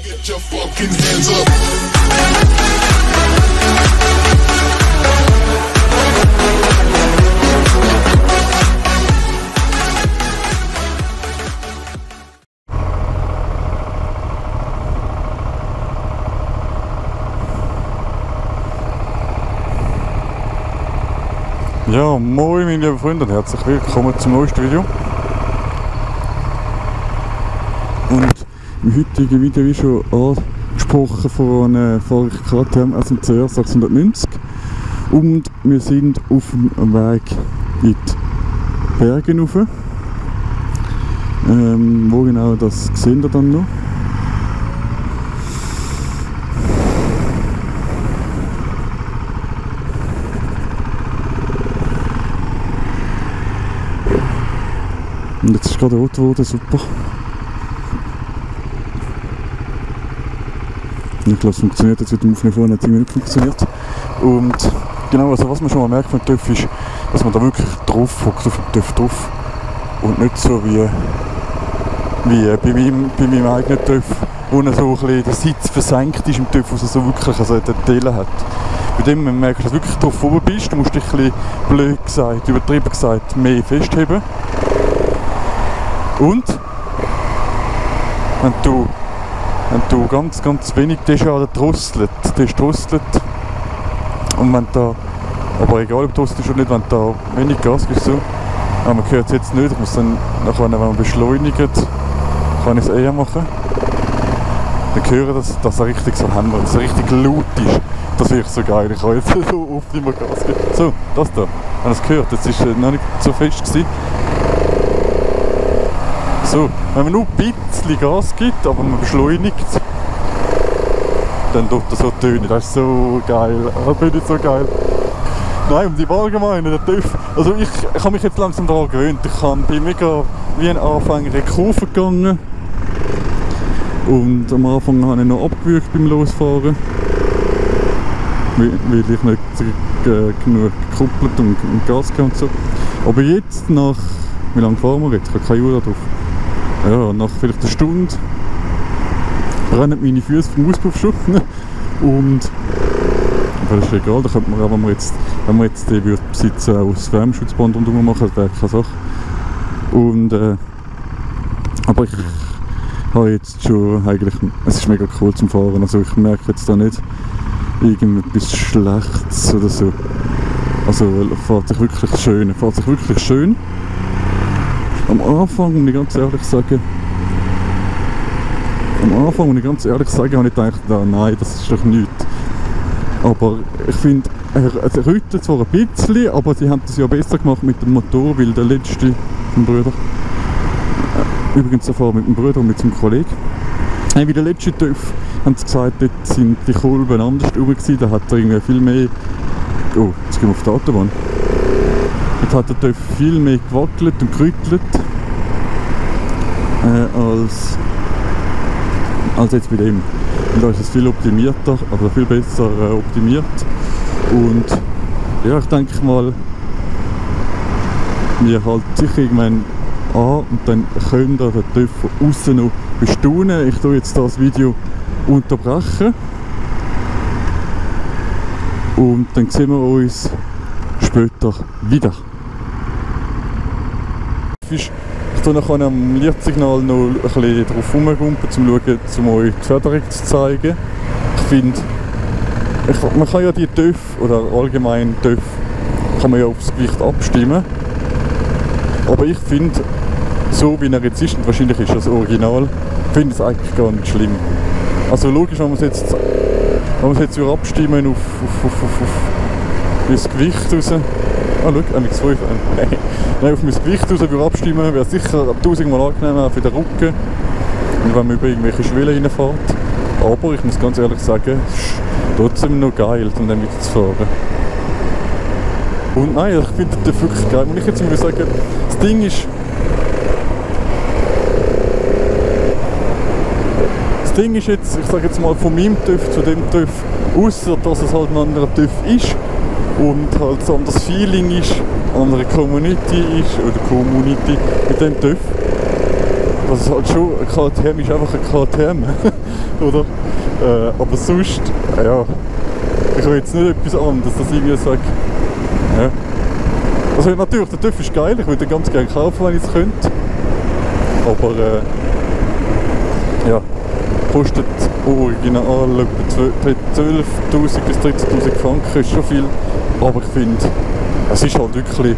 Get your fucking hands up. Ja, moin meine lieben Freunde und herzlich willkommen zum neuesten Video. Und im heutigen Video, wie schon angesprochen, fahre ich KTM SMCR 690 und wir sind auf dem Weg in die Berge rauf. Wo genau, das sehen wir dann noch. Und jetzt ist gerade rot geworden, super. Ich glaube, es funktioniert jetzt mit dem Aufnehmen vorne, hat es irgendwie nicht funktioniert. Und genau, also was man schon mal merkt von TÜV ist, dass man da wirklich drauf hockt, auf dem TÜV drauf. Und nicht so wie bei meinem eigenen TÜV, wo er so ein bisschen der Sitz versenkt ist im TÜV, wo er so wirklich also den Teilen hat. Bei dem merkst du, dass du wirklich drauf oben bist, du musst dich ein bisschen blöd gesagt, übertrieben gesagt, mehr festheben. Und wenn du ganz wenig, das ist ja der drosselt, und wenn da, aber egal ob drosselt ist oder nicht, wenn da wenig Gas gibst, so, aber man hört es jetzt nicht, ich muss dann nachher, wenn man beschleunigt, kann ich es eher machen, dann höre ich, dass er richtig so hämmert, dass er richtig laut ist, das finde ich so geil, ich kann jetzt so oft immer Gas geben. So, das da, wenn ihr es gehört, jetzt ist es noch nicht so fest gewesen. So, wenn man nur ein bisschen Gas gibt, aber man beschleunigt, dann tut das so tönen. Das ist so geil. Das finde ich so geil. Nein, um die allgemeine, der TÜV. Also ich habe mich jetzt langsam daran gewöhnt. Ich bin mega wie ein Anfänger in die Kurve gegangen. Und am Anfang habe ich noch abgewürgt beim Losfahren. Weil ich nicht genug gekuppelt und Gas gegeben und so. Aber jetzt nach, wie lange fahren wir jetzt? Ich habe keine Uhr drauf. Ja, nach vielleicht einer Stunde brennen meine Füße vom Auspuff schon. Und aber das ist egal, da könnte man auch, wenn man jetzt den würde besitzen, auch das Wärmeschutzband rundherum machen, das wäre keine Sache. Und aber ich habe jetzt schon eigentlich, es ist mega cool zum Fahren, also ich merke jetzt da nicht irgendetwas Schlechtes oder so. Also fährt sich wirklich schön. Am Anfang, muss ich ganz ehrlich sagen, habe ich gedacht, nein, das ist doch nichts. Aber ich finde, er rüttelt zwar ein bisschen, aber sie haben das ja besser gemacht mit dem Motor, weil der letzte, mein Bruder, übrigens erfahren mit dem Bruder und mit seinem Kollegen, wie der letzte TÜV, haben sie gesagt, dort sind die Kolben anders rum gewesen, da hat er irgendwie viel mehr, oh, jetzt gehen wir auf die Autobahn. Jetzt hat der TÜV viel mehr gewackelt und gerüttelt als jetzt bei dem. Und da ist es viel optimierter, also viel besser optimiert. Und ja, ich denke mal, wir halten sicher irgendwann an und dann können wir den TÜV von außen noch bestaunen. Ich tue jetzt das Video unterbrechen und dann sehen wir uns später wieder. Ich tue nachher am Lichtsignal noch ein bisschen drauf rumgumpen, um euch die Förderung zu zeigen. Ich finde, man kann ja die TÜV oder allgemein TÜV kann man ja aufs Gewicht abstimmen. Aber ich finde, so wie er jetzt ist, und wahrscheinlich ist das Original, finde ich es eigentlich gar nicht schlimm. Also logisch, wenn man es jetzt abstimmen auf das Gewicht raus. Ah, schau, MX5. Nein, auf mein Gewicht raus abstimmen, wäre sicher 1000-mal angenehmer für den Rücken. Und wenn man über irgendwelche Schwellen reinfährt. Aber ich muss ganz ehrlich sagen, es ist trotzdem noch geil, um dann wieder zu fahren. Und nein, ich finde das wirklich geil. Und ich jetzt muss sagen, das Ding ist. Das Ding ist jetzt, ich sage jetzt mal von meinem TÜV zu dem TÜV, ausser dass es halt ein anderer TÜV ist und halt so ein anderes Feeling ist, eine andere Community ist, oder Community mit dem TÜV, Das ist halt schon, ein KTM ist einfach ein KTM, oder? Aber sonst, ja, ich will jetzt nicht etwas anderes, dass ich irgendwie sage, ja. Also natürlich, der TÜV ist geil, ich würde den ganz gerne kaufen, wenn ich es könnte. Aber ja, kostet original etwa 12'000 bis 13'000 Franken, ist schon viel. Aber ich finde, es ist halt wirklich eine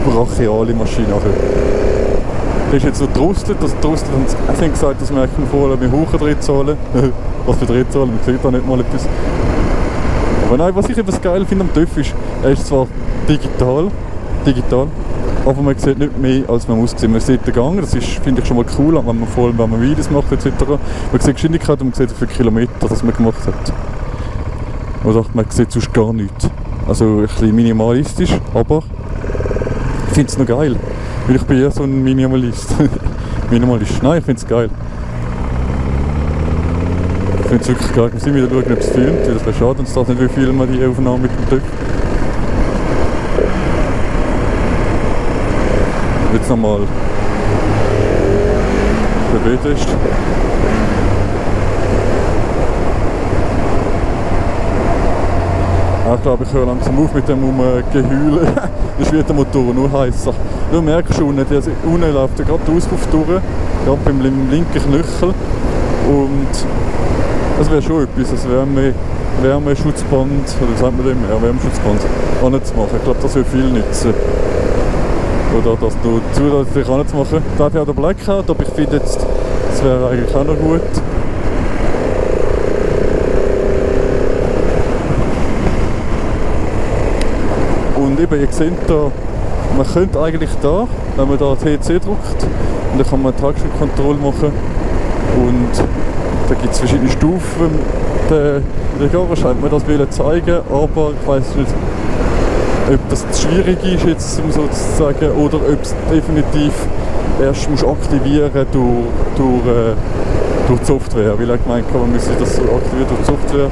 brachiale Maschine. Also, der ist jetzt so drostet, sie haben gesagt, das merkt man vorher mit hohen Drehzahlen. Was für Drehzahlen, man sieht da nicht mal etwas. Aber nein, was ich eben geil finde am TÜV ist, er ist zwar digital, aber man sieht nicht mehr, als man muss sehen. Man sieht den Gang, das ist, finde ich, schon mal cool, wenn man Videos macht etc. Man sieht die Geschwindigkeit und man sieht, wie viele Kilometer das man gemacht hat. Oder man sieht sonst gar nichts. Also ein bisschen minimalistisch, aber ich finde es noch geil. Weil ich bin eher so ein Minimalist. Minimalist. Nein, ich finde es geil. Ich finde es wirklich geil. Ich muss wieder schauen, ob es filmt, weil das wäre schade, es darf nicht, wie filmen die Aufnahme mit dem TÜV. Jetzt nochmal der B-Test. Ich glaube, ich höre langsam auf mit dem Geheulen. Das wird der Motor nur heißer. Du merkst schon, unten läuft ja gerade der Auspuff durch, gerade beim linken Knöchel. Und das wäre schon etwas, das Wärmeschutzband, oder sagt man dem? Ja, Wärmeschutzband anzumachen. Ich glaube, das würde viel nützen. Oder das noch zusätzlich anzumachen. Da habe ich auch den Blackout, aber ich finde jetzt, das wäre eigentlich auch noch gut. Und eben, ihr seht da, man könnte eigentlich da, wenn man da TC drückt, und dann kann man Taktschrittkontrolle machen. Und da gibt es verschiedene Stufen. Der Garage hat mir das zeigen, aber ich weiß nicht, ob das schwierig ist, jetzt sozusagen, oder ob es definitiv erst musst aktivieren durch die Software. Weil ich gemeint habe, man müsste das so aktivieren durch die Software.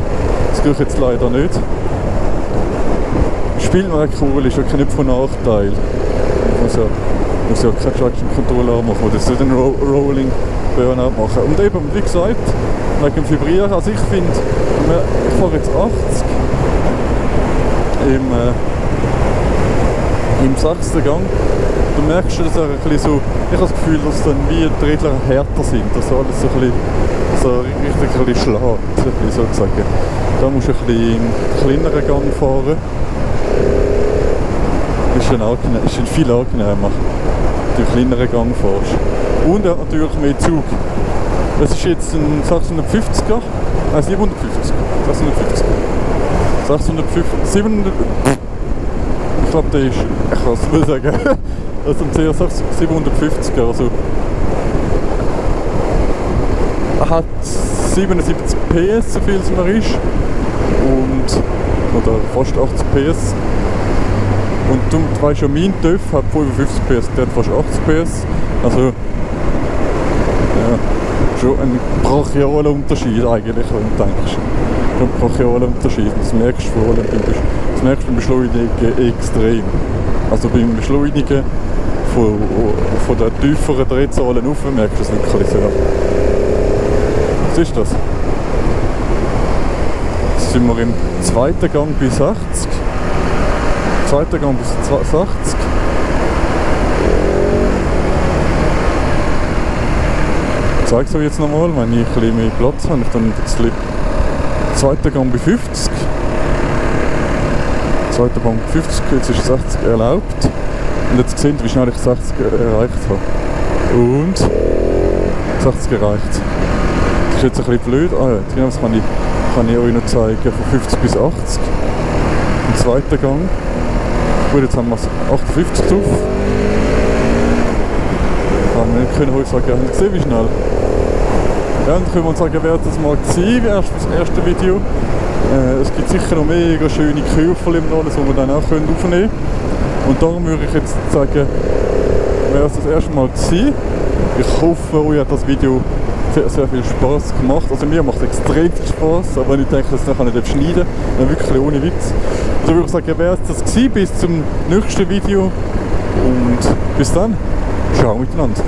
Das tue ich jetzt leider nicht. Spielwerk cool ist wirklich nicht von Nachteil. Man muss ja keine Traction-Controller machen oder so den Rolling Burnout machen. Und eben, wie gesagt, wegen dem Vibrieren, also ich finde, ich fahre jetzt 80 im 6. Gang, du merkst, dass er ein bisschen so, ich habe das Gefühl, dass dann wie die Räder härter sind, dass alles so ein bisschen, so richtig ein bisschen schlägt, sozusagen. Da musst du ein bisschen im kleineren Gang fahren. Ist dann viel angenehmer, wenn du im kleineren Gang fährst. Und er hat natürlich mehr Zug. Das ist jetzt ein 650er, 750, 700, ich glaube der ist, ich kann es nicht sagen, das ist ein CR6 750er, also er hat 77 PS, so viel es mir ist, oder fast 80 PS. Und du weißt ja, mein TÜV hat 55 PS, der hat fast 80 PS, also ja, schon ein brachialer Unterschied eigentlich, wenn du denkst. Schon ein brachialer Unterschied, das merkst du vor allem beim Beschleunigen extrem. Also beim Beschleunigen von den tieferen Drehzahlen auf merkst du es wirklich sehr. Was ist das? Jetzt sind wir im 2. Gang bei 60. 2. Gang bis 60. Ich zeige es euch jetzt nochmal, wenn ich ein bisschen mehr Platz habe. Ich dann ein bisschen 2. Gang bei 50. 2. Gang bei 50, jetzt ist 60 erlaubt. Und jetzt seht ihr, wie schnell ich 60 erreicht habe. Und 60 erreicht. Das ist jetzt ein bisschen blöd. Ah ja, das kann ich euch noch zeigen, von 50 bis 80. Im 2. Gang. Gut, jetzt haben wir 58 drauf. Wir können heute sagen, habt ihr gesehen, wie schnell? Ja, dann können wir uns sagen, wer das mal gesehen, das erste Video. Es gibt sicher noch mega schöne Kurven im Alles, die wir dann auch aufnehmen können. Und darum würde ich jetzt sagen, wer es das erste Mal gesehen. Ich hoffe, euch hat das Video sehr viel Spass gemacht. Also mir macht es extrem viel Spass, aber wenn ich denke, das kann ich nicht schneiden, dann wirklich ohne Witz. Also würde ich sagen, wer es das gesehen, bis zum nächsten Video und bis dann, ciao miteinander.